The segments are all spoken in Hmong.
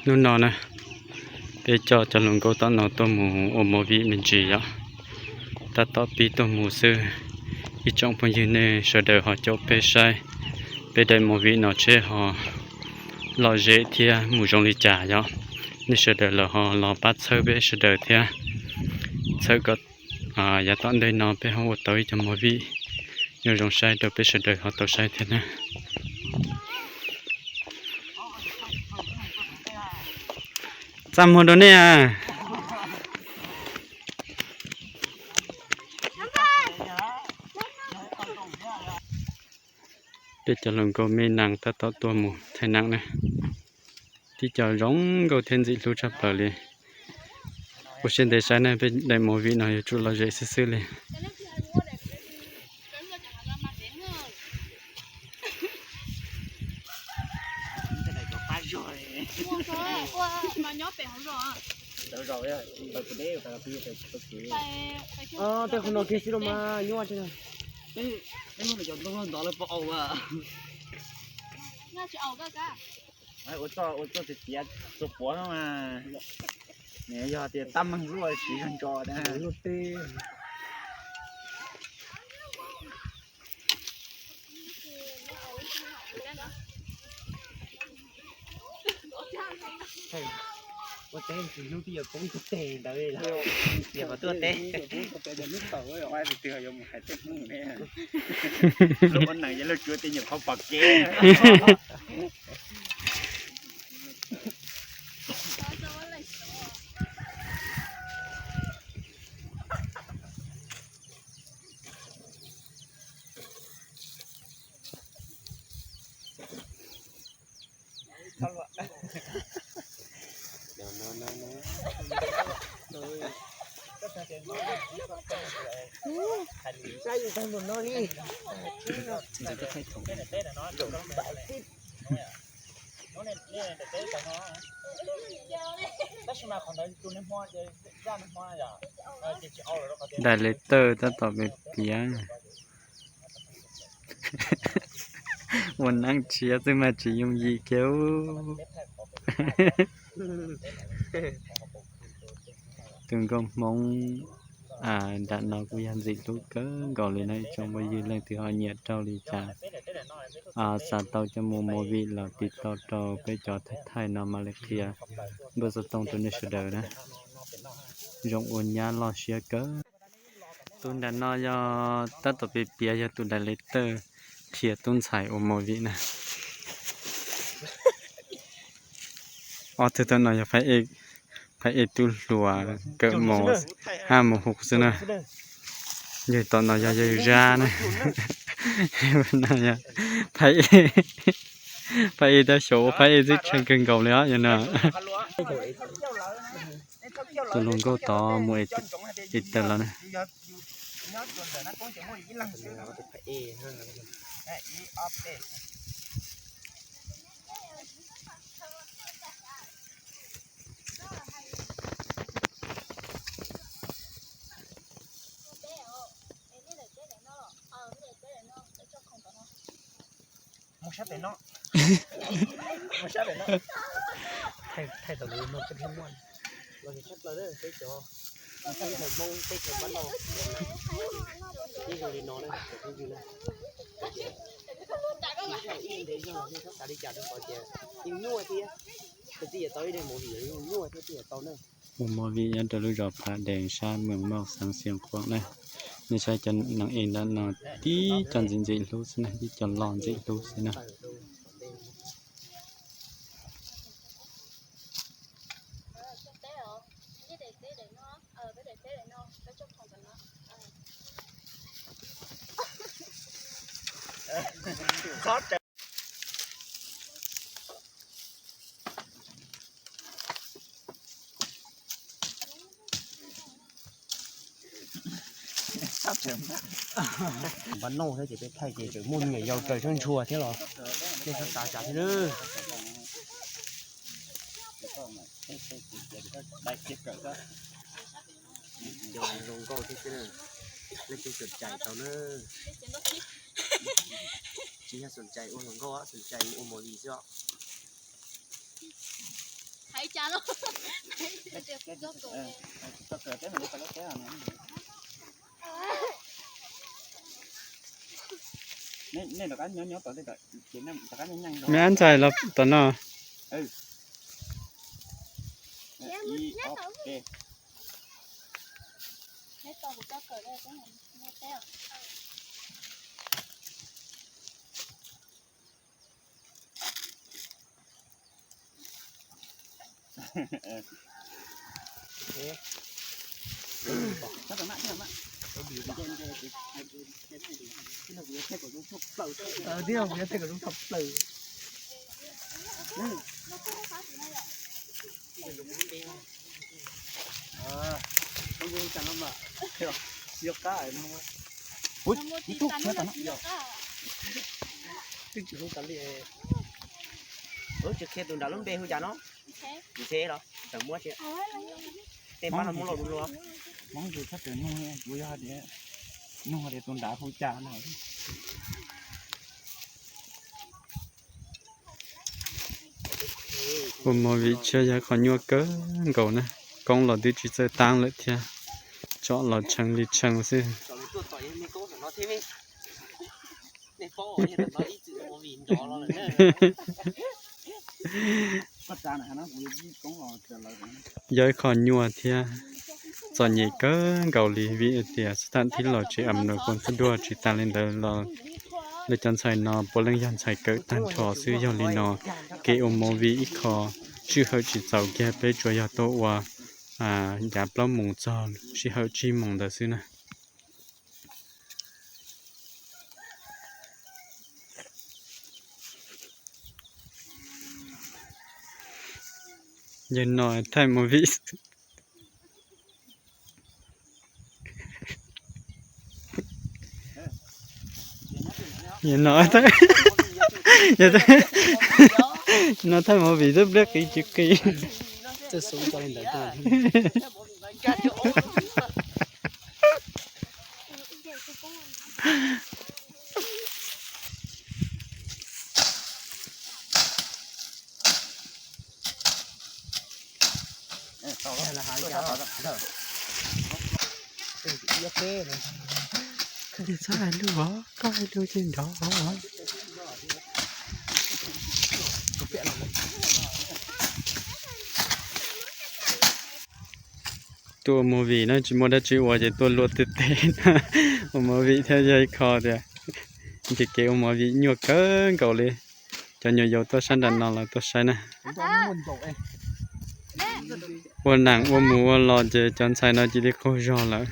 Hnub no na, peb coj cov hluas nkauj tom no tuaj mus ua movie me ntsis yom. Tab tom pib tuaj mus xwb. Ib tsoom phooj ywg nej sawv daws ho caum peb saib peb daim movie no seb ho lom zem thiab mus zoo li cas yom. Nej sawv daws los ho los pab txhawb peb sawv daws thiab, txhawb kom yav tom ntej no peb ho ua tau ib co movie zoo zoo saib rau peb sawv daws ho tau saib thiab na. Txaj muag rau nej. Peb cov hluas nkauj me nees tab tom tuaj mus thaij nees na. Tib co zoo nkauj thiab ntxim hlub tshaj plaws li. Ua siab ntev saib na, peb daim movie no yuav tsum lom zem xwb xwb li. Tej qhov no kiag xwb los mas nyuaj. Ua txoj tias tiav txuas puav no mas, yog tias tab meeg luaj siv zog ntso luaj teb. Ua teb tsis hlub twb yuav poob tug teg ntawd, yog tuaj teb. Ua neeg yog lub tsuab tej nyuam qhuav pom kev. Daim lawv tawj tab tom piav. Ua neeb tshiab xwb mas tsis yooj yim kiag. Tus nkauj Hmoob nram no kuj yog ntxim hlub kawg nkaus li na, ib tsoom phooj ywg leej twg ho nyiam raug li cas, xav tau coj mus movie los tiv tauj rau peb cov thaij thaij no mam li qhia npawb xov tooj rau nej sawv daws na. Zoo ua nyab loj siab kawg. Tus nram no yog tab tom piav piav yog tus director qhia tub ntxhais ua movie na. Ob tug tom no yog phab ej tub hluas kawm mos haj mus hu xwb na. Yawg tom no yog yawg Zab na. Phab ej, phab ej tab xyov ua phab ej txwj tshee kawg nkaus li os yog no. Tus hluas nkauj tod mus es tawm los na. Mus sab pem no. Mus sab pem no. Thaij tau lawv no peb thiaj muaj. Los tshaj plaws peb cov thaij Hmoob teb chaws Npab Lauj ib zoo li no na, cov phooj ywg na. Ib ntev zog nej txhob xav li cas rau qhov tias yeej nyuaj thiab. Tus tij yam tau ib daim movie yeej nyuaj thiab tij yam tau na. Ua movie nyob rau lub zos Pha Dees sab Mees Mauj xeev Xiav Khuam na. Nej saib cov neeg ej nram no tib co ntxim ntxim hlub xwb na, tib co loj ntxim hlub xwb na. Npab Lauj thiab ces peb thaij ces tseem muaj me nyuam yaus raws tshab ntshua thiab los nej txhob xav cas thiab nawb. Cov hluas nkauj thiab xwb na, leej twg xom cai tau na. Tsis yog xom cai ua hluas nkauj, xom cai mus ua movie xwb os. Me ab ntxhais los tom no. Twb tsis hu tas li. Lub tsis qhia tus nram lub npe hu cas no? Ntxhe los tawm muab tsis. Tej pab no muab los du lua. Hmoob tsis txhob tawm nug, kuv yog tias nug tias tus nrad hu cas no. Ua movie tshiab yog qhov nyuaj kawg nkaus na. Koob los twb tsis txawj tab lawm thiab, tsom los tshee li tshee xwb. Yog ib qho nyuaj thiab txom nyem kawg nkaus li vim tias xab tham thib los tsis am nws kuv ntxhab duaj tsis tas li ntawd los lawv cov ntxhais no puav leej yog ntxhais kawm tag nrho xwb. Yog li no kev ua movie ib qho sij hawm tsis txaus kiag, peb tsuas yog tuaj ua yav plaub moos txog sij hawm tsib moos ntawd xwb na. Yog no thaij movie. Yog no, no thaij movie twb pliab qis tsis qis. Txhob hais lus os, koj hais lus ces nrov os. Tuaj ua movie na tsis muaj dab tsi ua ces tuaj luaj tej teb na. Ua movie thiab yog ib qho tias nce kev ua movie nyuaj kawg nkaus li. Cov nyuam yaus tuaj sab nram no los tuaj saib na. Ua nam ua mus ua los ces cov ntxhais no cia li qaug zog lawm,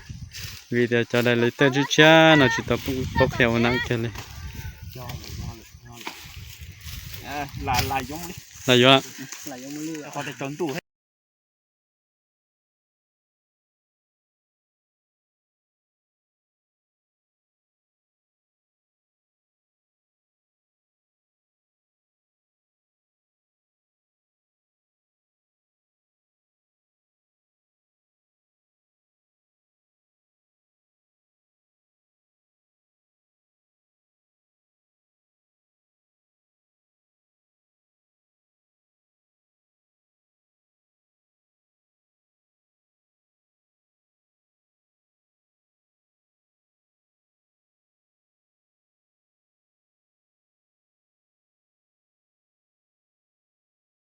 vim tias cov daim li tej tshiab tshiab no tsis tau paub qhia ua nam kiag li. Lam yuav.